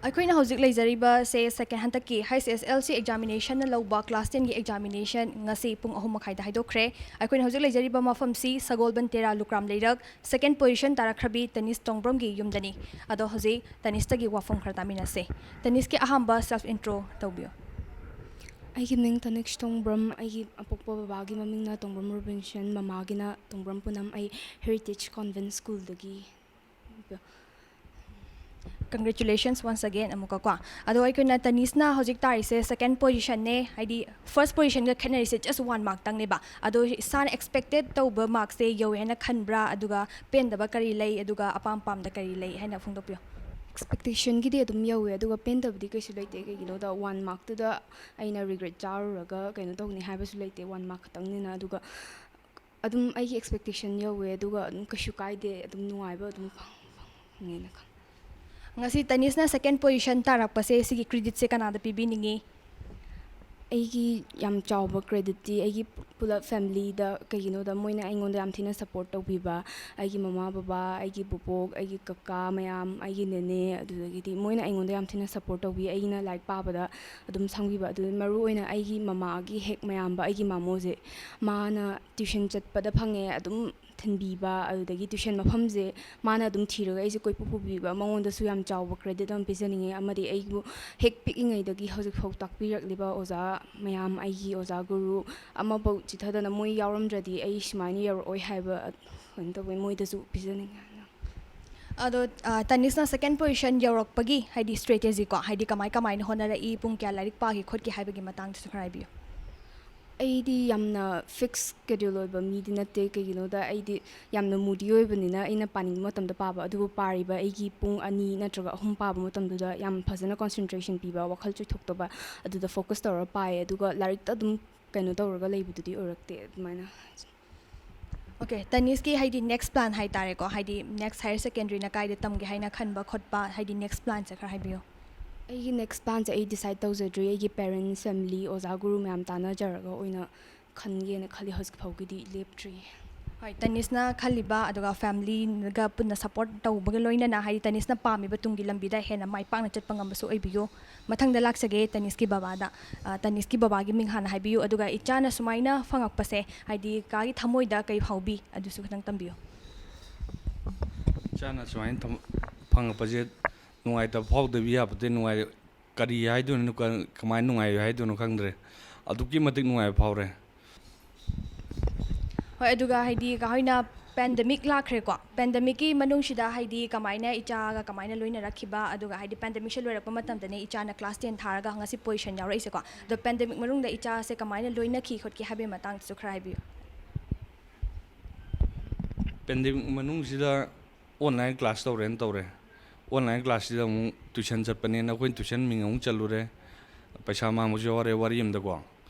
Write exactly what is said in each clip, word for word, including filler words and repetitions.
ꯑꯩꯈꯣꯏꯅ ꯍꯧꯖꯤꯛ ꯂꯩꯖꯔꯤꯕꯁꯦ ꯁꯦꯀꯦꯟ ꯍꯟꯗꯛꯀꯤ ꯍꯩꯆ ꯑꯦꯁ ꯑꯦꯜ ꯁꯤ ꯑꯦꯛꯖꯥꯃꯤꯅꯦꯁꯟꯅ ꯂꯧꯕ ꯀ꯭ꯂꯥꯁ ꯇꯦꯟꯒꯤ ꯑꯦꯛꯖꯥꯃꯤꯅꯦꯁꯟ ꯉꯁꯤ ꯄꯨꯡ ꯑꯍꯨꯝ ꯃꯈꯥꯏꯗ ꯍꯥꯏꯗꯣꯛꯈ꯭ꯔꯦ꯫ ꯑꯩꯈꯣꯏꯅ ꯍꯧꯖꯤꯛ ꯂꯩꯖꯔꯤꯕ ꯃꯐꯝꯁꯤ ꯁꯒꯣꯜꯕꯟ ꯇꯦꯔꯥ ꯂꯨꯀ꯭ꯔꯥꯝ ꯂꯩꯔꯛ ꯁꯦꯀꯦꯟ ꯄꯣꯖꯤꯁꯟ ꯇꯥꯔꯛꯈ꯭ꯔꯕꯤ ꯇꯅꯤꯁ ꯇꯣꯡꯕ꯭ꯔꯝꯒꯤ ꯌꯨꯝꯗꯅꯤ꯫ ꯑꯗꯣ ꯍꯧꯖꯤꯛ ꯇꯅꯤꯁꯇꯒꯤ ꯋꯥꯐꯝ ꯈꯔ ꯇꯥꯃꯤꯟꯅꯁꯦ꯫ ꯇꯅꯤꯁꯀꯤ ꯑꯍꯥꯟꯕ ꯁꯦꯜꯐ ꯏꯟꯇ꯭ꯔꯣ ꯇꯧꯕꯤꯌꯨ꯫ ꯑꯩꯒꯤ ꯃꯤꯡ ꯇꯅꯤꯁ ꯇꯣꯡꯕ꯭ꯔꯝ꯫ ꯑꯩꯒꯤ ꯑꯄꯣꯛꯄ ꯕꯕꯥꯒꯤ ꯃꯃꯤꯡꯅ ꯇꯣꯡꯕ꯭ꯔꯝ ꯔꯣꯕꯤꯟꯁꯟ, ꯃꯃꯥꯒꯤꯅ ꯇꯣꯡꯕ꯭ꯔꯝ ꯄꯨꯅꯝ꯫ ꯑꯩ ꯍꯦꯔꯤꯇꯦꯖ ꯀꯣꯟꯚꯦꯟꯠ ꯁ꯭ꯀꯨꯜꯗꯒꯤ꯫ Congratulations once again ꯑꯃꯨꯛꯀ ꯀꯣ꯫ ꯑꯗꯣ ꯑꯩꯈꯣꯏꯅ ꯇꯅꯤꯁꯅ ꯍꯧꯖꯤꯛ ꯇꯥꯔꯤꯁꯦ ꯁꯦꯀꯦꯟ ꯄꯣꯖꯤꯁꯟꯅꯦ, ꯍꯥꯏꯗꯤ ꯐꯥꯔꯁ ꯄꯣꯖꯤꯁꯟꯒ ꯈꯦꯠꯅꯔꯤꯁꯦ just ꯋꯥꯟ ꯃꯥꯔꯛꯇꯪꯅꯦꯕ꯫ ꯑꯗꯣ ꯏꯁꯥꯅ ꯑꯦꯛꯁꯄꯦꯛꯇꯦꯠ ꯇꯧꯕ ꯃꯥꯔꯛꯁꯦ ꯌꯧꯋꯦ ꯍꯥꯏꯅ ꯈꯟꯕ꯭ꯔꯥ? ꯑꯗꯨꯒ ꯄꯦꯟꯗꯕ ꯀꯔꯤ ꯂꯩ? ꯑꯗꯨꯒ ꯑꯄꯥꯝ ꯄꯥꯝꯗ ꯀꯔꯤ ꯂꯩ ꯍꯥꯏꯅ ꯐꯣꯡꯗꯣꯛꯄꯤꯌꯣ꯫ ꯑꯦꯛꯁꯄꯦꯛꯇꯦꯁꯟꯒꯤꯗꯤ ꯑꯗꯨꯝ ꯌꯧꯋꯦ, ꯑꯗꯨꯒ ꯄꯦꯟꯗꯕꯗꯤ ꯀꯩꯁꯨ ꯂꯩꯇꯦ꯫ ꯀꯩꯒꯤꯅꯣꯗ ꯋꯥꯟ ꯃꯥꯔꯛꯇꯨꯗ ꯑꯩꯅ ꯔꯤꯒ꯭ꯔꯦꯠ ꯆꯥꯔꯨꯔꯒ ꯀꯩꯅꯣ ꯇꯧꯅꯤ ꯍꯥꯏꯕꯁꯨ ꯂꯩꯇꯦ, ꯋꯥꯟ ꯃꯥꯔꯛ ꯈꯛꯇꯪꯅꯤꯅ꯫ ꯑꯗꯨꯒ ꯑꯗꯨꯝ ꯑꯩꯒꯤ ꯑꯦꯛꯁꯄꯦꯛꯇꯦꯁꯟ ꯌꯧꯋꯦ, ꯑꯗꯨꯒ ꯑꯗꯨꯝ ꯀꯩꯁꯨ ꯀꯥꯏꯗꯦ, ꯑꯗꯨꯝ ꯅꯨꯡꯉꯥꯏꯕ ꯑꯗꯨꯝ ꯐꯪ- ꯐꯪꯉꯦꯅ ꯈꯜꯂꯦ꯫ ꯉꯁꯤ ꯇꯅꯤꯁꯅ ꯁꯦꯀꯦꯟ ꯄꯣꯖꯤꯁꯟ ꯇꯥꯔꯛꯄꯁꯦ ꯁꯤꯒꯤ ꯀ꯭ꯔꯤꯗꯤꯠꯁꯦ ꯀꯅꯥꯗ ꯄꯤꯕꯤꯅꯤꯡꯉꯤ? ꯑꯩꯒꯤ ꯌꯥꯝ ꯆꯥꯎꯕ ꯀ꯭ꯔꯦꯗꯤꯠꯇꯤ ꯑꯩꯒꯤ ꯄꯨꯂꯞ ꯐꯦꯃꯤꯂꯤꯗ꯫ ꯀꯩꯒꯤꯅꯣꯗ ꯃꯣꯏꯅ ꯑꯩꯉꯣꯟꯗ ꯌꯥꯝ ꯊꯤꯅ ꯁꯞꯄꯣꯔꯠ ꯇꯧꯕꯤꯕ, ꯑꯩꯒꯤ ꯃꯃꯥ ꯕꯕꯥ, ꯑꯩꯒꯤ ꯕꯣꯕꯣꯛ, ꯑꯩꯒꯤ ꯀꯀꯥ ꯃꯌꯥꯝ, ꯑꯩꯒꯤ ꯅꯦꯅꯦ, ꯑꯗꯨꯗꯒꯤꯗꯤ ꯃꯣꯏꯅ ꯑꯩꯉꯣꯟꯗ ꯌꯥꯝ ꯊꯤꯅ ꯁꯞꯄꯣꯔꯠ ꯇꯧꯕꯤ꯫ ꯑꯩꯅ ꯂꯥꯏꯔꯤꯛ ꯄꯥꯕꯗ ꯑꯗꯨꯝ ꯁꯪꯕꯤꯕ꯫ ꯑꯗꯨ ꯃꯔꯨ ꯑꯣꯏꯅ ꯑꯩꯒꯤ ꯃꯃꯥꯒꯤ ꯍꯦꯛ ꯃꯌꯥꯝꯕ, ꯑꯩꯒꯤ ꯃꯥꯃꯣꯁꯦ, ꯃꯥꯅ ꯇ꯭ꯌꯨꯁꯟ ꯆꯠꯄꯗ ꯐꯪꯉꯦ ꯑꯗꯨꯝ ꯊꯤꯟꯕꯤꯕ, ꯑꯗꯨꯗꯒꯤ ꯇ꯭ꯌꯨꯁꯟ ꯃꯐꯝꯁꯦ ꯃꯥꯅ ꯑꯗꯨꯝ ꯊꯤꯔꯒ ꯑꯩꯁꯦ ꯀꯣꯏꯄꯨ ꯄꯨꯕꯤꯕ, ꯃꯉꯣꯟꯗꯁꯨ ꯌꯥꯝ ꯆꯥꯎꯕ ꯀ꯭ꯔꯦꯗꯤꯠ ꯑꯃ ꯄꯤꯖꯅꯤꯡꯉꯦ꯫ ꯑꯃꯗꯤ ꯑꯩꯕꯨ ꯍꯦꯛ ꯄꯤꯛꯏꯉꯩꯗꯒꯤ ꯍꯧꯖꯤꯛꯐꯥꯎ ꯇꯥꯛꯄꯤꯔꯛꯂꯤꯕ ꯑꯣꯖꯥ ꯃꯌꯥꯝ, ꯑꯩꯒꯤ ꯑꯣꯖꯥ ꯒꯨꯔꯨ ꯑꯃꯐꯥꯎ ꯆꯤꯊꯗꯅ ꯃꯣꯏ ꯌꯥꯎꯔꯝꯗ꯭ꯔꯗꯤ ꯑꯩ ꯁꯨꯃꯥꯏꯅ ꯌꯧꯔꯛꯑꯣꯏ ꯍꯥꯏꯕ ꯀꯩꯅꯣ ꯇꯧꯕꯩ ꯃꯣꯏꯗꯁꯨ ꯄꯤꯖꯅꯤꯡꯉꯦ꯫ ꯑꯗꯣ ꯑ, ꯇꯅꯤꯁꯅ ꯁꯦꯀꯦꯟ ꯄꯣꯖꯤꯁꯟ ꯌꯧꯔꯛꯄꯒꯤ ꯍꯥꯏꯗꯤ ꯁ꯭ꯇ꯭ꯔꯦꯇꯦꯖꯤꯀꯣ, ꯍꯥꯏꯗꯤ ꯀꯃꯥꯏ ꯀꯃꯥꯏꯅ ꯍꯣꯠꯅꯔꯛꯏ, ꯄꯨꯡ ꯀꯌꯥ ꯂꯥꯏꯔꯤꯛ ꯄꯥꯈꯤ ꯈꯣꯠꯈꯤ ꯍꯥꯏꯕꯒꯤ ꯃꯇꯥꯡꯗꯁꯨ ꯈꯔ ꯍꯥꯏꯕꯤꯌꯨ꯫ ꯑꯩꯗꯤ ꯌꯥꯝꯅ ꯐꯤꯛꯁ ꯁ꯭ꯀꯦꯗ꯭ꯌꯨꯜ ꯑꯣꯏꯕ ꯃꯤꯗꯤ ꯅꯠꯇꯦ꯫ ꯀꯩꯒꯤꯅꯣꯗ ꯑꯩꯗꯤ ꯌꯥꯝꯅ ꯃꯨꯗꯤ ꯑꯣꯏꯕꯅꯤꯅ ꯑꯩꯅ ꯄꯥꯅꯤꯡꯕ ꯃꯇꯝꯗ ꯄꯥꯕ, ꯑꯗꯨꯕꯨ ꯄꯥꯔꯤꯕ ꯑꯩꯒꯤ ꯄꯨꯡ ꯑꯅꯤ ꯅꯠꯇ꯭ꯔꯒ ꯑꯍꯨꯝ ꯄꯥꯕ ꯃꯇꯝꯗꯨꯗ ꯌꯥꯝ ꯐꯖꯅ ꯀꯣꯟꯁꯦꯟꯇ꯭ꯔꯦꯁꯟ ꯄꯤꯕ, ꯋꯥꯈꯜ ꯆꯣꯏꯊꯣꯛꯇꯕ, ꯑꯗꯨꯗ ꯐꯣꯀꯁ ꯇꯧꯔꯒ ꯄꯥꯏꯌꯦ꯫ ꯑꯗꯨꯒ ꯂꯥꯏꯔꯤꯛꯇ ꯑꯗꯨꯝ ꯀꯩꯅꯣ ꯇꯧꯔꯒ ꯂꯩꯕꯗꯨꯗꯤ ꯑꯣꯏꯔꯛꯇꯦ ꯑꯗꯨꯃꯥꯏꯅ꯫ ꯑꯣꯀꯦ, ꯇꯅꯤꯁꯀꯤ ꯍꯥꯏꯗꯤ ꯅꯦꯛꯁ ꯄ꯭ꯂꯥꯟ ꯍꯥꯏꯇꯥꯔꯦꯀꯣ, ꯍꯥꯏꯗꯤ ꯅꯦꯛꯁ ꯍꯥꯌꯔ ꯁꯦꯀꯦꯟꯗꯔꯤꯅ ꯀꯥꯏꯗ ꯇꯝꯒꯦ ꯍꯥꯏꯅ ꯈꯟꯕ ꯈꯣꯠꯄ, ꯍꯥꯏꯗꯤ ꯅꯦꯛꯁ ꯄ꯭ꯂꯥꯟꯁꯦ ꯈꯔ ꯍꯥꯏꯕꯤꯌꯨ꯫ ꯑꯩꯒꯤ ꯅꯦꯛꯁ ꯄ꯭ꯂꯥꯟꯁꯦ ꯑꯩ ꯗꯤꯁꯥꯏꯠ ꯇꯧꯖꯗ꯭ꯔꯤ꯫ ꯑꯩꯒꯤ ꯄꯦꯔꯦꯟꯁ, ꯐꯦꯃꯤꯂꯤ, ꯑꯣꯖꯥ ꯒꯨꯔꯨ ꯃꯌꯥꯝ ꯇꯥꯟꯅꯖꯔꯒ ꯑꯣꯏꯅ ꯈꯟꯒꯦꯅ ꯈꯜꯂꯤ꯫ ꯍꯧꯖꯤꯛ ꯐꯥꯎꯒꯤꯗꯤ ꯂꯦꯞꯇ꯭ꯔꯤ꯫ ꯍꯣꯏ, ꯇꯅꯤꯁꯅ ꯈꯜꯂꯤꯕ ꯑꯗꯨꯒ ꯐꯦꯃꯤꯂꯤꯒ ꯄꯨꯟꯅ ꯁꯞꯄꯣꯔꯠ ꯇꯧꯕꯒ ꯂꯣꯏꯅꯅ, ꯍꯥꯏꯗꯤ ꯇꯅꯤꯁꯅ ꯄꯥꯝꯃꯤꯕ ꯇꯨꯡꯒꯤ ꯂꯝꯕꯤꯗ ꯍꯦꯟꯅ ꯃꯥꯏ ꯄꯥꯛꯅ ꯆꯠꯄ ꯉꯝꯕꯁꯨ ꯑꯣꯏꯕꯤꯌꯨ꯫ ꯃꯊꯪꯗ ꯂꯥꯛꯆꯒꯦ ꯇꯅꯤꯁꯀꯤ ꯕꯕꯥꯗ꯫ ꯑ, ꯇꯅꯤꯁꯀꯤ ꯕꯕꯥꯒꯤ ꯃꯤꯡ ꯍꯥꯟꯅ ꯍꯥꯏꯕꯤꯌꯨ, ꯑꯗꯨꯒ ꯏꯆꯥꯅ ꯁꯨꯃꯥꯏꯅ ꯐꯪꯉꯛꯄꯁꯦ, ꯍꯥꯏꯗꯤ ꯀꯥꯒꯤ ꯊꯃꯣꯏꯗ ꯀꯩ ꯐꯥꯎꯕꯤ, ꯑꯗꯨꯁꯨ ꯈꯤꯇꯪ ꯇꯝꯕꯤꯌꯨ꯫ ꯏꯆꯥꯅ ꯁꯨꯃꯥꯏꯅ ꯊꯝ-, ꯐꯪꯉꯛꯄꯁꯦ ꯅꯨꯡꯉꯥꯏꯇꯕ ꯐꯥꯎꯗꯕꯤ ꯌꯥꯄꯣꯠꯇꯦ꯫ ꯅꯨꯡꯉꯥꯏ-, ꯀꯔꯤ ꯍꯥꯏꯗꯣꯏꯅꯣ, ꯀ-, ꯀꯃꯥꯏꯅ ꯅꯨꯡꯉꯥꯏ ꯍꯥꯏꯗꯣꯏꯅꯣ ꯈꯪꯗ꯭ꯔꯦ꯫ ꯑꯗꯨꯛꯀꯤ ꯃꯇꯤꯛ ꯅꯨꯡꯉꯥꯏꯕ ꯐꯥꯎꯔꯦ꯫ ꯍꯣꯏ, ꯑꯗꯨꯒ ꯍꯥꯏꯗꯤ ꯀꯥ ꯍꯣꯏꯅ ꯄꯦꯟꯗꯦꯃꯤꯛ ꯂꯥꯛꯈ꯭ꯔꯦꯀꯣ, ꯄꯦꯟꯗꯦꯃꯤꯛꯀꯤ ꯃꯅꯨꯡꯁꯤꯗ ꯍꯥꯏꯗꯤ ꯀꯃꯥꯏꯅ ꯏꯆꯥꯒ ꯀꯃꯥꯏꯅ ꯂꯣꯏꯅꯔꯛꯈꯤꯕ, ꯑꯗꯨꯒ ꯍꯥꯏꯗꯤ ꯄꯦꯟꯗꯦꯃꯤꯛꯁꯦ ꯂꯣꯏꯔꯛꯄ ꯃꯇꯝꯗꯅꯦ ꯏꯆꯥꯅ ꯀ꯭ꯂꯥꯁ ꯇꯦꯟ ꯊꯥꯔꯒ ꯉꯁꯤ ꯄꯣꯖꯤꯁꯟ ꯌꯥꯎꯔꯛꯏꯁꯦꯀꯣ꯫ ꯑꯗꯣ ꯄꯦꯟꯗꯦꯃꯤꯛ ꯃꯅꯨꯡꯗ ꯏꯆꯥꯁꯦ ꯀꯃꯥꯏꯅ ꯂꯣꯏꯅꯈꯤ ꯈꯣꯠꯈꯤ ꯍꯥꯏꯕꯒꯤ ꯃꯇꯥꯡꯗꯁꯨ ꯈꯔ ꯍꯥꯏꯕꯤꯌꯨ꯫ ꯄꯦꯟꯗꯦꯃꯤꯛ ꯃꯅꯨꯡꯁꯤꯗ ꯑꯣꯟꯂꯥꯏꯟ ꯀ꯭ꯂꯥꯁ ꯇꯧꯔꯦꯅ ꯇꯧꯔꯦ꯫ ꯑꯣꯟꯂꯥꯏꯟ ꯀ꯭ꯂꯥꯁꯁꯤꯗ ꯑꯃꯨꯛ ꯇ꯭ꯌꯨꯁꯟ ꯆꯠꯄꯅꯦꯅ ꯑꯩꯈꯣꯏꯅ ꯇ꯭ꯌꯨꯁꯟ ꯃꯤꯡ ꯑꯃꯨꯛ ꯆꯜꯂꯨꯔꯦ꯫ ꯄꯩꯁꯥ ꯃꯥꯡꯕꯁꯨ ꯌꯥꯎꯔꯦ ꯋꯥꯔꯤ ꯑꯃꯗꯀꯣ꯫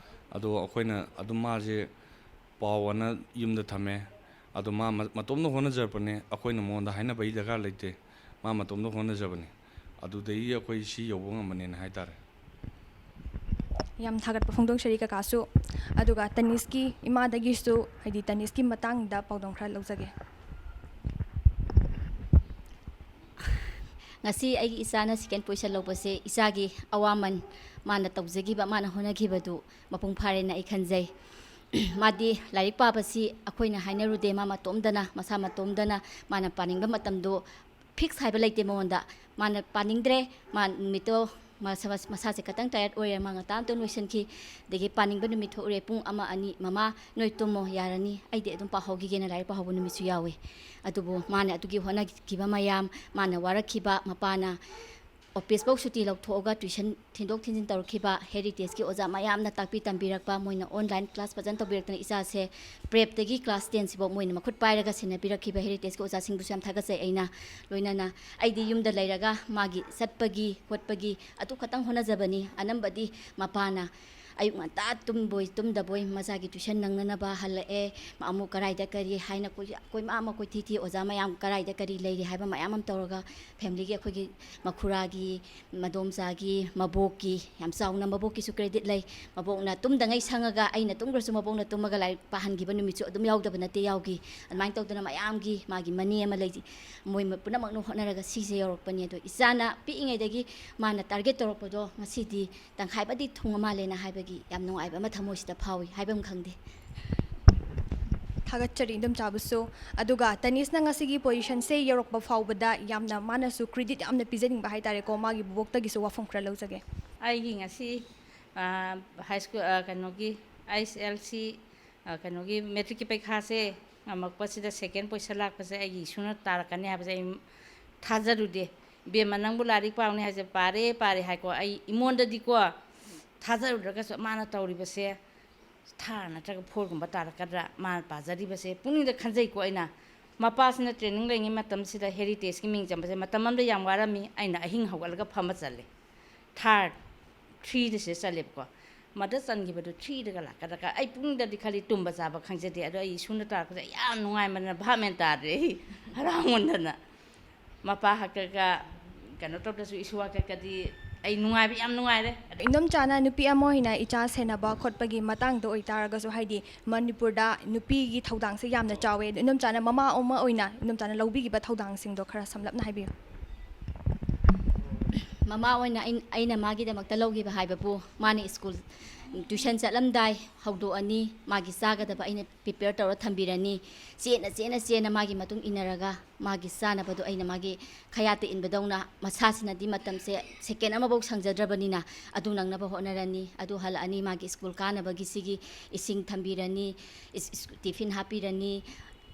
ꯑꯗꯣ ꯑꯩꯈꯣꯏꯅ ꯑꯗꯨꯝ ꯃꯥꯁꯦ ꯄꯥꯎ ꯑꯅ ꯌꯨꯝꯗ ꯊꯝꯃꯦ꯫ ꯑꯗꯣ ꯃꯥ ꯃ-, ꯃꯇꯣꯝꯇ ꯍꯣꯠꯅꯖꯔꯛꯄꯅꯦ, ꯑꯩꯈꯣꯏꯅ ꯃꯉꯣꯟꯗ ꯍꯥꯏꯅꯕꯒꯤ ꯗꯔꯀꯥꯔ ꯂꯩꯇꯦ꯫ ꯃꯥ ꯃꯇꯣꯝꯇ ꯍꯣꯠꯅꯖꯕꯅꯤ꯫ ꯑꯗꯨꯗꯒꯤ ꯑꯩꯈꯣꯏ ꯁꯤ ꯌꯧꯕ ꯉꯝꯕꯅꯦꯅ ꯍꯥꯏꯇꯥꯔꯦ꯫ ꯌꯥꯝ ꯊꯥꯒꯠꯄ ꯐꯣꯡꯗꯣꯛꯆꯔꯤ ꯀꯀꯥꯁꯨ꯫ ꯑꯗꯨꯒ ꯇꯅꯤꯁꯀꯤ ꯏꯃꯥꯗꯒꯤꯁꯨ, ꯍꯥꯏꯗꯤ ꯇꯅꯤꯁꯀꯤ ꯃꯇꯥꯡꯗ ꯄꯥꯎꯗꯝ ꯈꯔ ꯂꯧꯖꯒꯦ꯫ ꯉꯁꯤ ꯑꯩꯒꯤ ꯏꯆꯥꯅ ꯁꯦꯀꯦꯟ ꯄꯣꯖꯤꯁꯟ ꯂꯧꯕꯁꯦ ꯏꯆꯥꯒꯤ ꯑꯋꯥꯃꯟ, ꯃꯥꯅ ꯇꯧꯖꯈꯤꯕ, ꯃꯥꯅ ꯍꯣꯠꯅꯈꯤꯕꯗꯨ ꯃꯄꯨꯡ ꯐꯥꯔꯦꯅ ꯑꯩ ꯈꯟꯖꯩ꯫ ꯃꯥꯗꯤ ꯂꯥꯏꯔꯤꯛ ꯄꯥꯕꯁꯤ ꯑꯩꯈꯣꯏꯅ ꯍꯥꯏꯅꯔꯨꯗꯦ, ꯃꯥ ꯃꯇꯣꯝꯗꯅ, ꯃꯁꯥ ꯃꯇꯣꯝꯗꯅ ꯃꯥꯅ ꯄꯥꯅꯤꯡꯕ ꯃꯇꯝꯗꯣ ꯐꯤꯛꯁ ꯍꯥꯏꯕ ꯂꯩꯇꯦ ꯃꯉꯣꯟꯗ꯫ ꯃꯥꯅ ꯄꯥꯅꯤꯡꯗ꯭ꯔꯦ, ꯃꯥ ꯅꯨꯃꯤꯠꯇꯣ ꯃꯁꯥ-, ꯃꯁꯥꯁꯦ ꯈꯇꯪ ꯇꯥꯌꯔꯠ ꯑꯣꯏꯔꯦ, ꯃꯥ ꯉꯟꯇꯥ ꯑꯝꯇ ꯂꯣꯏꯁꯤꯟꯈꯤ꯫ ꯑꯗꯒꯤ ꯄꯥꯅꯤꯡꯕ ꯅꯨꯃꯤꯠ ꯊꯣꯛꯎꯔꯦ, ꯄꯨꯡ ꯑꯃ, ꯑꯅꯤ, "ꯃꯃꯥ, ꯅꯣꯏ ꯇꯨꯝꯃꯣ, ꯌꯥꯔꯅꯤ, ꯑꯩꯗꯤ ꯑꯗꯨꯝ ꯄꯥꯍꯧꯈꯤꯒꯦꯅ" ꯂꯥꯏꯔꯤꯛ ꯄꯥꯍꯧꯕ ꯅꯨꯃꯤꯠꯁꯨ ꯌꯥꯎꯏ꯫ ꯑꯗꯨꯕꯨ ꯃꯥꯅ ꯑꯗꯨꯒꯤ ꯍꯣꯠꯅꯈꯤꯕ ꯃꯌꯥꯝ, ꯃꯥꯅ ꯋꯥꯔꯛꯈꯤꯕ, ꯃꯄꯥꯅ ꯑꯣꯐꯤꯁꯐꯧ ꯁꯨꯇꯤ ꯂꯧꯊꯣꯛꯑꯒ ꯇ꯭ꯌꯨꯁꯟ ꯊꯤꯟꯗꯣꯛ ꯊꯤꯟꯖꯤꯟ ꯇꯧꯔꯛꯈꯤꯕ, ꯍꯦꯔꯤꯇꯦꯖꯀꯤ ꯑꯣꯖꯥ ꯃꯌꯥꯝꯅ ꯇꯥꯛꯄꯤ ꯇꯝꯕꯤꯔꯛꯄ, ꯃꯣꯏꯅ ꯑꯣꯟꯂꯥꯏꯟ ꯀ꯭ꯂꯥꯁ ꯐꯖꯅ ꯇꯧꯕꯤꯔꯛꯇꯅ ꯏꯆꯥꯁꯦ ꯄ꯭ꯔꯦꯞꯇꯒꯤ ꯀ꯭ꯂꯥꯁ ꯇꯦꯟꯁꯤꯐꯥꯎ ꯃꯣꯏꯅ ꯃꯈꯨꯠ ꯄꯥꯏꯔꯒ ꯁꯦꯟꯅꯕꯤꯔꯛꯈꯤꯕ ꯍꯦꯔꯤꯇꯦꯖꯀꯤ ꯑꯣꯖꯥꯁꯤꯡꯕꯨꯁꯨ ꯌꯥꯝ ꯊꯥꯒꯠꯆꯩ꯫ ꯑꯩꯅ ꯂꯣꯏꯅꯅ ꯑꯩꯗꯤ ꯌꯨꯝꯗ ꯂꯩꯔꯒ ꯃꯥꯒꯤ ꯆꯠꯄꯒꯤ ꯈꯣꯠꯄꯒꯤ ꯑꯗꯨ ꯈꯛꯇꯪ ꯍꯣꯠꯅꯖꯕꯅꯤ꯫ ꯑꯅꯝꯕꯗꯤ ꯃꯄꯥꯅ ꯑꯌꯨꯛ ꯉꯟꯇꯥ ꯇꯨꯝꯕꯣꯏ ꯇꯨꯝꯗꯕꯣꯏ ꯃꯆꯥꯒꯤ tuition ꯅꯪꯅꯅꯕ ꯍꯜꯂꯛꯑꯦ꯫ ꯑꯃꯨꯛ ꯀꯔꯥꯏꯗ ꯀꯔꯤ ꯍꯥꯏꯅ ꯀꯣꯏ-, ꯀꯣꯏꯃꯥ ꯑꯃ ꯀꯣꯏꯊꯤ ꯊꯤ, ꯑꯣꯖꯥ ꯃꯌꯥꯝ ꯀꯔꯥꯏꯗ ꯀꯔꯤ ꯂꯩꯔꯤ ꯍꯥꯏꯕ ꯃꯌꯥꯝ ꯑꯃ ꯇꯧꯔꯒ, familyꯒꯤ, ꯑꯩꯈꯣꯏꯒꯤ ꯃꯈꯨꯔꯥꯒꯤ, ꯃꯗꯣꯝꯆꯥꯒꯤ, ꯃꯕꯣꯛꯀꯤ, ꯌꯥꯝ ꯆꯥꯎꯅ ꯃꯕꯣꯛꯀꯤꯁꯨ credit ꯂꯩ꯫ ꯃꯕꯣꯛꯅ ꯇꯨꯝꯗꯉꯩ ꯁꯪꯉꯒ ꯑꯩꯅ ꯇꯨꯝꯈ꯭ꯔꯁꯨ ꯃꯕꯣꯛꯅ ꯇꯨꯝꯃꯒ ꯂꯥꯏꯔꯤꯛ ꯄꯥꯍꯟꯈꯤꯕ ꯅꯨꯃꯤꯠꯁꯨ ꯑꯗꯨꯝ ꯌꯥꯎꯗꯕ ꯅꯠꯇꯦ, ꯌꯥꯎꯈꯤ꯫ ꯑꯗꯨꯃꯥꯏꯅ ꯇꯧꯗꯅ ꯃꯌꯥꯝꯒꯤ, ꯃꯥꯒꯤ ꯃꯅꯦ ꯑꯃ ꯂꯩ, ꯃꯣꯏ ꯄꯨꯝꯅꯃꯛꯅ ꯍꯣꯠꯅꯔꯒ ꯁꯤꯁꯦ ꯌꯧꯔꯛꯄꯅꯤ꯫ ꯑꯗꯣ ꯏꯆꯥꯅ ꯄꯤꯛꯏꯉꯩꯗꯒꯤ ꯃꯥꯅ target ꯇꯧꯔꯛꯄꯗꯣ ꯉꯁꯤꯗꯤ ꯇꯪꯈꯥꯏꯕꯨꯗꯤ ꯊꯨꯡꯉ ꯃꯥꯜꯂꯦꯅ ꯍꯥꯏꯕꯒꯤ ꯌꯥꯝ ꯅꯨꯡꯉꯥꯏꯕ ꯑꯃ ꯊꯃꯣꯏꯁꯤꯗ ꯐꯥꯎꯏ, ꯍꯥꯏꯐꯝ ꯈꯪꯗꯦ꯫ ꯊꯥꯒꯠꯆꯔꯤ ꯏꯟꯗꯣꯝꯆꯥꯕꯨꯁꯨ꯫ ꯑꯗꯨꯒ ꯇꯅꯤꯁꯅ ꯉꯁꯤꯒꯤ positionꯁꯦ ꯌꯧꯔꯛꯄ ꯐꯥꯎꯕꯗ ꯌꯥꯝꯅ ꯃꯥꯅꯁꯨ credit ꯌꯥꯝꯅ ꯄꯤꯖꯅꯤꯡꯕ ꯍꯥꯏꯇꯥꯔꯦꯀꯣ, ꯃꯥꯒꯤ ꯕꯣꯕꯣꯛꯇꯒꯤꯁꯨ ꯋꯥꯐꯝ ꯈꯔ ꯂꯧꯖꯒꯦ꯫ ꯑꯩꯒꯤ ꯉꯁꯤ ꯍꯥꯏ ꯁ꯭ꯀꯨꯜ, ꯀꯩꯅꯣꯒꯤ, ꯑꯩꯁ ꯑꯦꯜ ꯁꯤ, ꯀꯩꯅꯣꯒꯤ, ꯃꯦꯇ꯭ꯔꯤꯛꯀꯤ ꯄꯩꯈꯥꯁꯦ ꯉꯝꯃꯛꯄꯁꯤꯗ second position ꯂꯥꯛꯄꯁꯦ ꯑꯩꯒꯤ ꯏꯁꯨꯅ ꯇꯥꯔꯛꯀꯅꯤ ꯍꯥꯏꯕꯁꯦ ꯑꯩ ꯊꯥꯖꯔꯨꯗꯦ꯫ "ꯏꯕꯦꯝꯃ, ꯅꯪꯕꯨ ꯂꯥꯏꯔꯤꯛ ꯄꯥꯎꯅꯦ" ꯍꯥꯏꯁꯦ ꯄꯥꯔꯦ ꯄꯥꯔꯦ ꯍꯥꯏꯀꯣ꯫ ꯑꯩ ꯑꯩꯉꯣꯟꯗꯗꯤꯀꯣ ꯊꯥꯖꯔꯨꯗ꯭ꯔꯒꯁꯨ ꯃꯥꯅ ꯇꯧꯔꯤꯕꯁꯦ ꯊꯥꯔ ꯅꯠꯇ꯭ꯔꯒ ꯐꯣꯔꯒꯨꯝꯕ ꯇꯥꯔꯛꯀꯗ꯭ꯔꯥ ꯃꯥꯅ ꯄꯥꯖꯔꯤꯕꯁꯦ ꯄꯨꯛꯅꯤꯡꯗ ꯈꯟꯖꯩꯀꯣ꯫ ꯑꯩꯅ ꯃꯄꯥꯁꯤꯅ training ꯂꯩꯉꯩ ꯃꯇꯝꯁꯤꯗ Heritageꯀꯤ ꯃꯤꯡ ꯆꯟꯕꯁꯦ ꯃꯇꯝ ꯑꯃꯗ ꯌꯥꯝ ꯋꯥꯔꯝꯃꯤ꯫ ꯑꯩꯅ ꯑꯍꯤꯡ ꯍꯧꯒꯠꯂꯒ ꯐꯝꯕ ꯆꯜꯂꯦ꯫ Third, threeꯗ ꯁꯤꯗ ꯆꯜꯂꯦꯕꯀꯣ꯫ ꯃꯗ ꯆꯟꯈꯤꯕꯗꯨ threeꯗꯒ ꯂꯥꯛꯀꯗ꯭ꯔꯥ? ꯑꯩ ꯄꯨꯛꯅꯤꯡꯗꯗꯤ ꯈꯜꯂꯤ, ꯇꯨꯝꯕ ꯆꯥꯕ ꯈꯪꯖꯗꯦ꯫ ꯑꯗꯣ ꯑꯩ ꯏꯁꯨꯅ ꯇꯥꯔꯛꯄꯁꯦ ꯑꯩ ꯌꯥꯝ ꯅꯨꯡꯉꯥꯏꯃꯟꯗꯅ ꯚꯥꯞ ꯃꯦꯟ ꯇꯥꯗ꯭ꯔꯦ꯫ ꯑꯩ ꯍꯔꯥꯎꯃꯟꯗꯅ꯫ ꯃꯄꯥ ꯍꯥꯛꯇꯛꯀ ꯀꯩꯅꯣ ꯇꯧꯗ꯭ꯔꯁꯨ ꯏꯁꯨ ꯍꯥꯛꯇꯛꯀꯗꯤ ꯑꯩ ꯅꯨꯡꯉꯥꯏꯕ ꯌꯥꯝ ꯅꯨꯡꯉꯥꯏꯔꯦ꯫ ꯑꯗꯩ ꯏꯟꯗꯣꯝꯆꯥꯅ ꯅꯨꯄꯤ ꯑꯃ ꯑꯣꯏꯅ ꯏꯆꯥ ꯁꯦꯟꯅꯕ ꯈꯣꯠꯄꯒꯤ ꯃꯇꯥꯡꯗ ꯑꯣꯏꯇꯥꯔꯒꯁꯨ, ꯍꯥꯏꯗꯤ ꯃꯅꯤꯄꯨꯔꯗ ꯅꯨꯄꯤꯒꯤ ꯊꯧꯗꯥꯡꯁꯦ ꯌꯥꯝꯅ ꯆꯥꯎꯋꯦ꯫ ꯑꯗꯣ ꯏꯟꯗꯣꯝꯆꯥꯅ ꯃꯃꯥ ꯑꯃ ꯑꯣꯏꯅ ꯏꯟꯗꯣꯝꯆꯥꯅ ꯂꯧꯕꯤꯈꯤꯕ ꯊꯧꯗꯥꯡꯁꯤꯡꯗꯣ ꯈꯔ ꯁꯝꯂꯞꯅ ꯍꯥꯏꯕꯤꯌꯨ꯫ ꯃꯃꯥ ꯑꯣꯏꯅ ꯑꯩ-, ꯑꯩꯅ ꯃꯥꯒꯤꯗꯃꯛꯇ ꯂꯧꯈꯤꯕ ꯍꯥꯏꯕꯕꯨ, ꯃꯥꯅ ꯁ꯭ꯀꯨꯜ tuition ꯆꯠꯂꯝꯗꯥꯏ ꯍꯧꯗꯣꯛꯑꯅꯤ, ꯃꯥꯒꯤ ꯆꯥꯒꯗꯕ ꯑꯩꯅ prepare ꯇꯧꯔ ꯊꯝꯕꯤꯔꯅꯤ꯫ ꯆꯦꯟꯅ, ꯆꯦꯟꯅ, ꯆꯦꯟꯅ ꯃꯥꯒꯤ ꯃꯇꯨꯡ ꯏꯟꯅꯔꯒ ꯃꯥꯒꯤ ꯆꯥꯅꯕꯗꯣ ꯑꯩꯅ ꯃꯥꯒꯤ ꯈꯌꯥꯠꯇ ꯏꯟꯕꯗꯧꯅ, ꯃꯁꯥꯁꯤꯅꯗꯤ ꯃꯇꯝꯁꯦ second ꯑꯃꯐꯥꯎ ꯁꯪꯖꯗ꯭ꯔꯕꯅꯤꯅ, ꯑꯗꯨ ꯅꯪꯅꯕ ꯍꯣꯠꯅꯔꯅꯤ꯫ ꯑꯗꯨ ꯍꯜꯂꯛꯑꯅꯤ, ꯃꯥꯒꯤ ꯁ꯭ꯀꯨꯜ ꯀꯥꯅꯕꯒꯤ ꯁꯤꯒꯤ ꯏꯁꯤꯡ ꯊꯝꯕꯤꯔꯅꯤ, ꯏꯁ-, ꯏꯁ-, tiffin ꯍꯥꯞꯄꯤꯔꯅꯤ,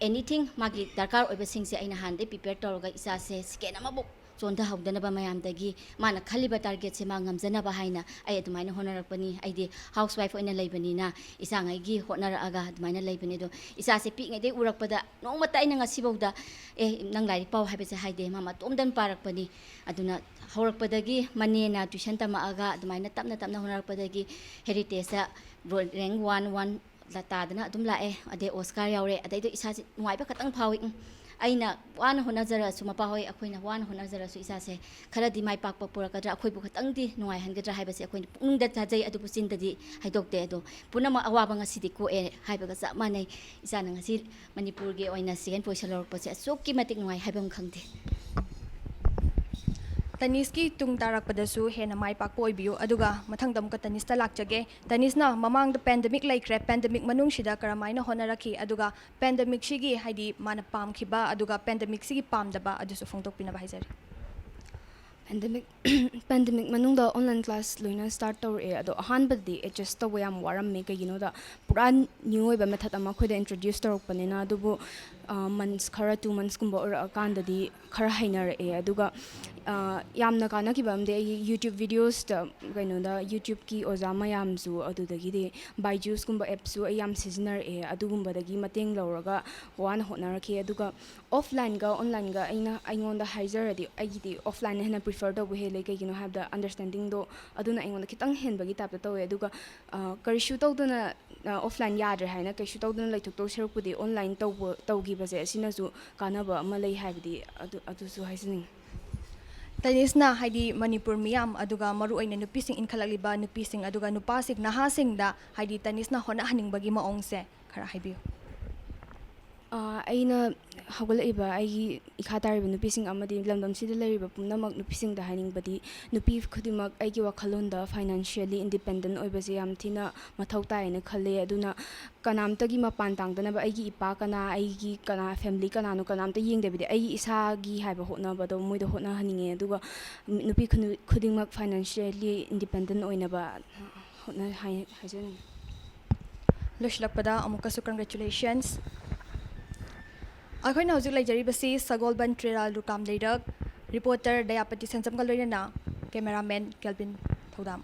anything ꯃꯥꯒꯤ ꯗꯔꯀꯥꯔ ꯑꯣꯏꯕꯁꯤꯡꯁꯦ ꯑꯩꯅ ꯍꯥꯟꯅꯗꯩ prepare ꯇꯧꯔꯒ ꯏꯆꯥꯁꯦ second ꯑꯃꯐꯥꯎ ꯆꯣꯟꯊꯍꯧꯗꯅꯕ ꯃꯌꯥꯝꯗꯒꯤ, ꯃꯥꯅ ꯈꯜꯂꯤꯕ ꯇꯥꯔꯒꯦꯠꯁꯦ ꯃꯥ ꯉꯝꯖꯅꯕ ꯍꯥꯏꯅ ꯑꯩ ꯑꯗꯨꯃꯥꯏꯅ ꯍꯣꯠꯅꯔꯛꯄꯅꯤ꯫ ꯑꯩꯗꯤ ꯍꯥꯎꯁ ꯋꯥꯏꯐ ꯑꯣꯏꯅ ꯂꯩꯕꯅꯤꯅ ꯏꯆꯥꯉꯩꯒꯤ ꯍꯣꯠꯅꯔꯛꯑꯒ ꯑꯗꯨꯃꯥꯏꯅ ꯂꯩꯕꯅꯤ꯫ ꯑꯗꯣ ꯏꯆꯥꯁꯦ ꯄꯤꯛꯏꯉꯩꯗꯩ ꯎꯔꯛꯄꯗ ꯅꯣꯡꯃꯇ ꯑꯩꯅ ꯉꯁꯤꯐꯥꯎꯗ "ꯑꯦ, ꯅꯪ ꯂꯥꯏꯔꯤꯛ ꯄꯥꯎ" ꯍꯥꯏꯕꯁꯦ ꯍꯥꯏꯗꯦ꯫ ꯃꯥ ꯃꯇꯣꯝꯗꯅ ꯄꯥꯔꯛꯄꯅꯤ꯫ ꯑꯗꯨꯅ ꯍꯧꯔꯛꯄꯗꯒꯤ ꯃꯅꯦꯅ ꯇ꯭ꯌꯨꯁꯟ ꯇꯝꯃꯛꯑꯒ ꯑꯗꯨꯃꯥꯏꯅ ꯇꯞꯅ ꯇꯞꯅ ꯍꯣꯠꯅꯔꯛꯄꯗꯒꯤ ꯍꯦꯔꯤꯇꯦꯖꯇ ꯔꯦꯡ ꯋꯥꯟ ꯋꯥꯟ ꯇꯥꯗꯅ ꯑꯗꯨꯝ ꯂꯥꯛꯑꯦ꯫ ꯑꯗꯩ ꯑꯣꯁꯀꯥꯔ ꯌꯥꯎꯔꯦ꯫ ꯑꯗꯩꯗꯣ ꯏꯁꯥꯁꯦ ꯅꯨꯡꯉꯥꯏꯕ ꯈꯇꯪ ꯐꯥꯎꯏ꯫ ꯎꯝ, ꯑꯩꯅ ꯋꯥꯅ ꯍꯣꯠꯅꯖꯔꯁꯨ, ꯃꯄꯥ ꯍꯣꯏ, ꯑꯩꯈꯣꯏꯅ ꯋꯥꯅ ꯍꯣꯠꯅꯖꯔꯁꯨ ꯏꯆꯥꯁꯦ ꯈꯔꯗꯤ ꯃꯥꯏ ꯄꯥꯛꯄ ꯄꯨꯔꯛꯀꯗ꯭ꯔꯥ, ꯑꯩꯈꯣꯏꯕꯨ ꯈꯇꯪꯗꯤ ꯅꯨꯡꯉꯥꯏꯍꯟꯒꯗ꯭ꯔꯥ ꯍꯥꯏꯕꯁꯦ ꯑꯩꯈꯣꯏꯅ ꯄꯨꯛꯅꯤꯡꯗ ꯊꯥꯖꯩ, ꯑꯗꯨꯕꯨ ꯆꯤꯟꯗꯗꯤ ꯍꯥꯏꯗꯣꯛꯇꯦ꯫ ꯑꯗꯣ ꯄꯨꯝꯅꯃꯛ ꯑꯋꯥꯕ ꯉꯁꯤꯗꯤ ꯀꯣꯛꯑꯦ ꯍꯥꯏꯕꯒ ꯆꯞ ꯃꯥꯟꯅꯩ꯫ ꯏꯆꯥꯅ ꯉꯁꯤ ꯃꯅꯤꯄꯨꯔꯒꯤ ꯑꯣꯏꯅ ꯁꯦꯀꯦꯟ ꯄꯣꯖꯤꯁꯟ ꯂꯧꯔꯛꯄꯁꯦ ꯑꯁꯨꯛꯀꯤ ꯃꯇꯤꯛ ꯅꯨꯡꯉꯥꯏ ꯍꯥꯏꯕ ꯑꯃ ꯈꯪꯗꯦ꯫ ꯇꯅꯤꯁꯀꯤ ꯇꯨꯡ ꯇꯥꯔꯛꯄꯗꯁꯨ ꯍꯦꯟꯅ ꯃꯥꯏ ꯄꯥꯛꯄ ꯑꯣꯏꯕꯤꯌꯨ꯫ ꯑꯗꯨꯒ ꯃꯊꯪꯗ ꯑꯃꯨꯛꯀ ꯇꯅꯤꯁꯇ ꯂꯥꯛꯆꯒꯦ꯫ ꯇꯅꯤꯁꯅ ꯃꯃꯥꯡꯗ ꯄꯦꯟꯗꯦꯃꯤꯛ ꯂꯩꯈ꯭ꯔꯦ, ꯄꯦꯟꯗꯦꯃꯤꯛ ꯃꯅꯨꯡꯁꯤꯗ ꯀꯔꯝꯍꯥꯏꯅ ꯍꯣꯠꯅꯔꯛꯈꯤ? ꯑꯗꯨꯒ ꯄꯦꯟꯗꯦꯃꯤꯛꯁꯤꯒꯤ, ꯍꯥꯏꯗꯤ, ꯃꯥꯅ ꯄꯥꯝꯈꯤꯕ ꯑꯗꯨꯒ ꯄꯦꯟꯗꯦꯃꯤꯛꯁꯤꯒꯤ ꯄꯥꯝꯗꯕ ꯑꯗꯨꯁꯨ ꯐꯣꯡꯗꯣꯛꯄꯤꯅꯕ ꯍꯥꯏꯖꯔꯤ꯫ ꯄꯦꯟꯗꯦꯃꯤꯛ ꯄꯦꯟꯗꯦꯃꯤꯛ ꯃꯅꯨꯡꯗ ꯑꯣꯟꯂꯥꯏꯟ ꯀ꯭ꯂꯥꯁ ꯂꯣꯏꯅ ꯁ꯭ꯇꯥꯔꯠ ꯇꯧꯔꯛꯑꯦ꯫ ꯑꯗꯣ ꯑꯍꯥꯟꯕꯗꯗꯤ ꯑꯦꯗꯖꯁ ꯇꯧꯕ ꯌꯥꯝ ꯋꯥꯔꯝꯃꯦ꯫ ꯀꯩꯒꯤꯅꯣꯗ ꯄꯨꯔꯥ ꯅ꯭ꯌꯨ ꯑꯣꯏꯕ ꯃꯦꯊꯠ ꯑꯃ ꯑꯩꯈꯣꯏꯗ ꯏꯟꯇ꯭ꯔꯣꯗ꯭ꯌꯨꯁ ꯇꯧꯔꯛꯄꯅꯤꯅ꯫ ꯑꯗꯨꯕꯨ ꯃꯟꯁ ꯈꯔ, ꯇꯨ ꯃꯟꯁꯀꯨꯝꯕ ꯑꯣꯏꯔꯛꯑꯀꯥꯟꯗꯗꯤ ꯈꯔ ꯍꯩꯅꯔꯛꯑꯦ꯫ ꯑꯗꯨꯒ ꯌꯥꯝꯅ ꯀꯥꯟꯅꯈꯤꯕ ꯑꯃꯗꯤ ꯑꯩꯒꯤ ꯌꯨꯇ꯭ꯌꯨꯕ ꯚꯤꯗꯤꯑꯣꯁꯇ, ꯀꯩꯅꯣꯗ, ꯌꯨꯇ꯭ꯌꯨꯕꯀꯤ ꯑꯣꯖꯥ ꯃꯌꯥꯝꯁꯨ, ꯑꯗꯨꯗꯒꯤꯗꯤ ꯕꯥꯏꯖꯨꯁꯀꯨꯝꯕ ꯑꯦꯞꯁꯨ ꯑꯩ ꯌꯥꯝ ꯁꯤꯖꯤꯟꯅꯔꯛꯑꯦ꯫ ꯑꯗꯨꯒꯨꯝꯕꯗꯒꯤ ꯃꯇꯦꯡ ꯂꯧꯔꯒ ꯋꯥꯅ ꯍꯣꯠꯅꯔꯛꯈꯤ꯫ ꯑꯗꯨꯒ ꯑꯣꯐꯂꯥꯏꯟꯒ ꯑꯣꯟꯂꯥꯏꯟꯒ ꯑꯩꯅ, ꯑꯩꯉꯣꯟꯗ ꯍꯥꯏꯖꯔꯗꯤ ꯑꯩꯒꯤꯗꯤ ꯑꯣꯐꯂꯥꯏꯟꯅ ꯍꯦꯟꯅ ꯄ꯭ꯔꯤꯐꯔ ꯇꯧꯕ ꯍꯦꯜꯂꯦ꯫ ꯀꯩꯒꯤꯅꯣ ꯍꯥꯏꯕꯗ ꯑꯟꯗꯔꯁ꯭ꯇꯦꯟꯗꯤꯡꯗꯣ ꯑꯗꯨꯅ ꯑꯩꯉꯣꯟꯗ ꯈꯤꯇꯪ ꯍꯦꯟꯕꯒꯤ ꯇꯥꯏꯞꯇ ꯇꯧꯋꯦ꯫ ꯑꯗꯨꯒ ꯀꯔꯤꯁꯨ ꯇꯧꯗꯅ, ꯑꯣꯐꯂꯥꯏꯟ ꯌꯥꯗ꯭ꯔꯦ ꯍꯥꯏꯅ ꯀꯩꯁꯨ ꯇꯧꯗꯅ ꯂꯩꯊꯣꯛꯇꯧ ꯁꯔꯨꯛꯄꯨꯗꯤ ꯑꯣꯟꯂꯥꯏꯟ ꯇꯧꯕ ꯇꯧꯈꯤꯕꯁꯦ ꯑꯁꯤꯅꯁꯨ ꯀꯥꯟꯅꯕ ꯑꯃ ꯂꯩ ꯍꯥꯏꯕꯗꯤ ꯑꯗꯨ ꯑꯗꯨꯁꯨ ꯍꯥꯏꯖꯅꯤꯡꯉꯤ꯫ ꯇꯅꯤꯁꯅ, ꯍꯥꯏꯗꯤ, ꯃꯅꯤꯄꯨꯔ ꯃꯤꯌꯥꯝ, ꯑꯗꯨꯒ ꯃꯔꯨ ꯑꯣꯏꯅ ꯅꯨꯄꯤꯁꯤꯡ, ꯏꯟꯈꯠꯂꯛꯂꯤꯕ ꯅꯨꯄꯤꯁꯤꯡ ꯑꯗꯨꯒ ꯅꯨꯄꯥꯁꯤꯡ, ꯅꯍꯥꯁꯤꯡꯗ, ꯍꯥꯏꯗꯤ, ꯇꯅꯤꯁꯅ ꯍꯣꯠꯅꯍꯟꯅꯤꯡꯕꯒꯤ ꯃꯑꯣꯡꯁꯦ ꯈꯔ ꯍꯥꯏꯕꯤꯌꯨ꯫ ꯑꯩꯅ ꯍꯧꯒꯠꯂꯛꯏꯕ ꯑꯩꯒꯤ ꯏꯈꯥ ꯇꯥꯔꯤꯕ ꯅꯨꯄꯤꯁꯤꯡ ꯑꯃꯗꯤ ꯂꯝꯗꯝꯁꯤꯗ ꯂꯩꯔꯤꯕ ꯄꯨꯝꯅꯃꯛ ꯅꯨꯄꯤꯁꯤꯡꯗ ꯍꯥꯏꯅꯤꯡꯕꯗꯤ, ꯅꯨꯄꯤ ꯈꯨꯗꯤꯡꯃꯛ ꯑꯩꯒꯤ ꯋꯥꯈꯜꯂꯣꯟꯗ ꯐꯥꯏꯅꯥꯟꯁꯤꯌꯦꯜꯂꯤ ꯏꯟꯗꯤꯄꯦꯟꯗꯦꯟ ꯑꯣꯏꯕꯁꯦ ꯌꯥꯝ ꯊꯤꯅ ꯃꯊꯧ ꯇꯥꯏꯌꯦꯅ ꯈꯜꯂꯦ꯫ ꯑꯗꯨꯅ ꯀꯅꯥꯝꯇꯒꯤ ꯃꯄꯥꯟ ꯇꯥꯡꯗꯅꯕ, ꯑꯩꯒꯤ ꯏꯄꯥ ꯀꯅꯥ, ꯑꯩꯒꯤ ꯀꯅꯥ, ꯐꯦꯃꯤꯂꯤ ꯀꯅꯥꯅꯣ, ꯀꯅꯥꯝꯇ ꯌꯦꯡꯗꯕꯤꯗ ꯑꯩꯒꯤ ꯏꯁꯥꯒꯤ ꯍꯥꯏꯕ ꯍꯣꯠꯅꯕꯗꯣ ꯃꯣꯏꯗ ꯍꯣꯠꯅꯍꯟꯅꯤꯡꯉꯦ꯫ ꯑꯗꯨꯒ ꯅꯨꯄꯤ ꯈꯨꯗꯤꯡꯃꯛ ꯐꯥꯏꯅꯥꯟꯁꯤꯌꯦꯜꯂꯤ ꯏꯟꯗꯤꯄꯦꯟꯗꯦꯟ ꯑꯣꯏꯅꯕ ꯍꯣꯠꯅ ꯍꯥꯏ ꯍꯥꯏꯖꯅꯤꯡꯉꯤ꯫ ꯂꯣꯏꯁꯤꯜꯂꯛꯄꯗ ꯑꯃꯨꯛꯀꯁꯨ congratulations꯫ ꯑꯩꯈꯣꯏꯅ ꯍꯧꯖꯤꯛ ꯂꯩꯖꯔꯤꯕꯁꯤ ꯁꯒꯣꯜꯕꯟ ꯇ꯭ꯔꯤꯔꯥꯜ ꯔꯨꯀꯥꯝ ꯂꯩꯔꯛ Reporter ꯗꯌꯥꯄꯇꯤ ꯁꯦꯟꯖꯝꯒ ꯂꯣꯏꯅꯅ cameraman ꯀꯦꯜꯕꯤꯟ ꯊꯧꯗꯥꯝ꯫